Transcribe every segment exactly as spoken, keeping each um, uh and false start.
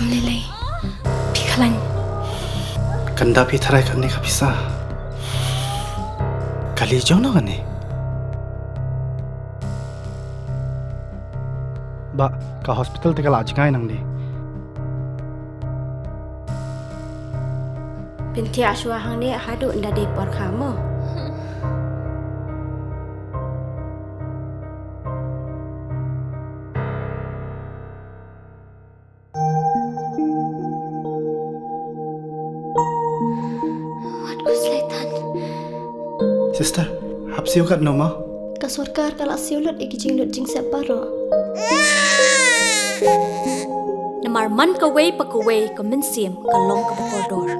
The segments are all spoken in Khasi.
Lei lei. Phi khlaiñ. Kan da phi tharai kane ka pisa. Kali jong no kane. Ba ka hospital te ka la jngai nangne. Pynthiah shuwa hangne haduh ynda dei por kha mo. Wat khuslai than. Sister, hap siew katno mo? Ka sorkar ka la siew lut ïa ki jinglut jingsep baroh. Namar man kawei pa kawei ka mynsiem ka long kaba kordor.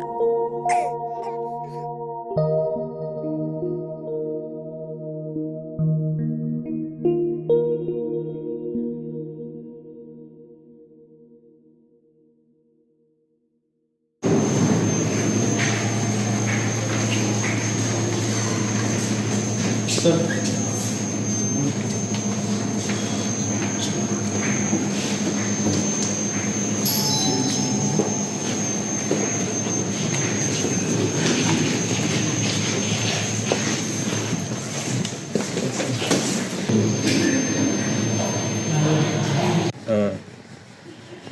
Eh,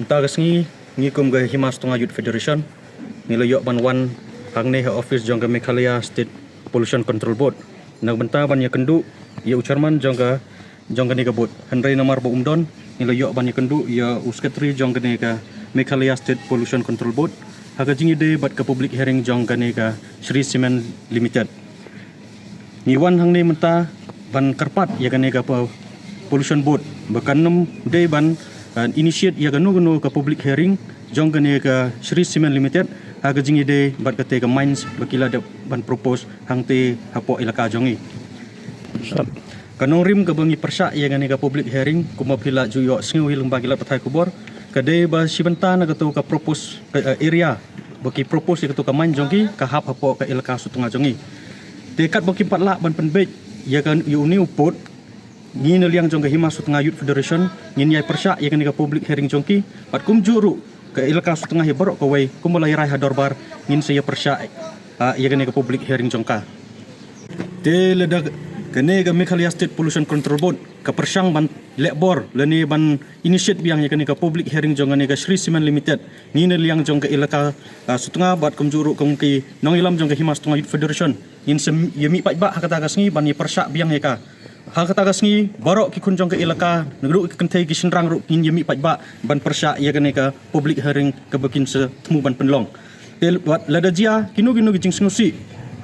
mynta ka sngi, ngi kum ka Hima Sutnga Youth Federation, ngi la ïoh ban wan hangne ha office jong ka Meghalaya State Pollution Control Board na ka bynta ban ïakynduh ïa u chairman jong ka, jong kane ka board. Hynrei namar ba um don, ngi la ïoh ban ïakynduh ïa u secretary jong kane ka Meghalaya State Pollution Control Board ha ka jingïadei bad ka public hearing jong kane ka Shree Cement Limited. Ngi wan hangne mynta ban kyrpad ïa kane ka po-, Pollution Board ba kan nym dei ban, eh, initiate ïa kano kano ka public hearing jong kane ka Shree Cement Limited ha ka jingïadei bad kata ka mines ba ki la dep ban propose hangta hapoh elaka jong ngi. Ka nongrim kaba ngi pyrshah ïa kane ka public hearing, kumba phi la ju ïohsngew hi lyngba ki lad pathai khubor, ka dei ba shi bynta na kato ka propose, ka, eh, area ba ki propose ïa kato ka mine jong ki ka hap hapoh ka elaka Sutnga jong ngi. Te katba kim pat lah ban pynbeit ïa ka, ïa une u pud, ngi na liang jong ka Hima Sutnga Youth Federation ngin ïai pyrshah ïa kane ka public hearing jong ki, bad kumjuh ruh ka elaka Sutnga hi baroh kawei, kumba la ïarai ha dorbar, ngin sa ïa pyrshah, ah, ïa kane ka public hearing jong ka. Te lada kane ka Meghalaya State Pollution Control Board ka pyrshang ban leh bor lane ban initiate biang ïa kane ka public hearing jong kane ka Shree Cement Limited, ngi na liang jong ka elaka, ah, Sutnga bad kumjuh ruh kum ki nongïalam jong ka Hima Sutnga Youth Federation, ngin sa ïa mih paidbah ha kata ka sngi ban ïa pyrshah biang ïa ka. Ha kata ka sngi baroh ki khun jong ka elaka, naduh ki kynthei ki shynrang ruh ngin ïa mih paidbah ban pyrshah ïa kane ka public hearing kaba kin sa thmu ban pynlong. Te wat lada jia kino kino ki jingsngewsih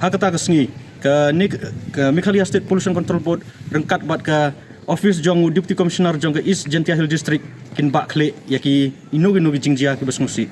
ha kata ka sngi, kane ka Meghalaya State Pollution Control Board ryngkat bad ka office jong u Deputy Commissioner jong ka East Jaintia Hills District kin bah khlieh ïa kino kino ki jingjia kiba sngewsih.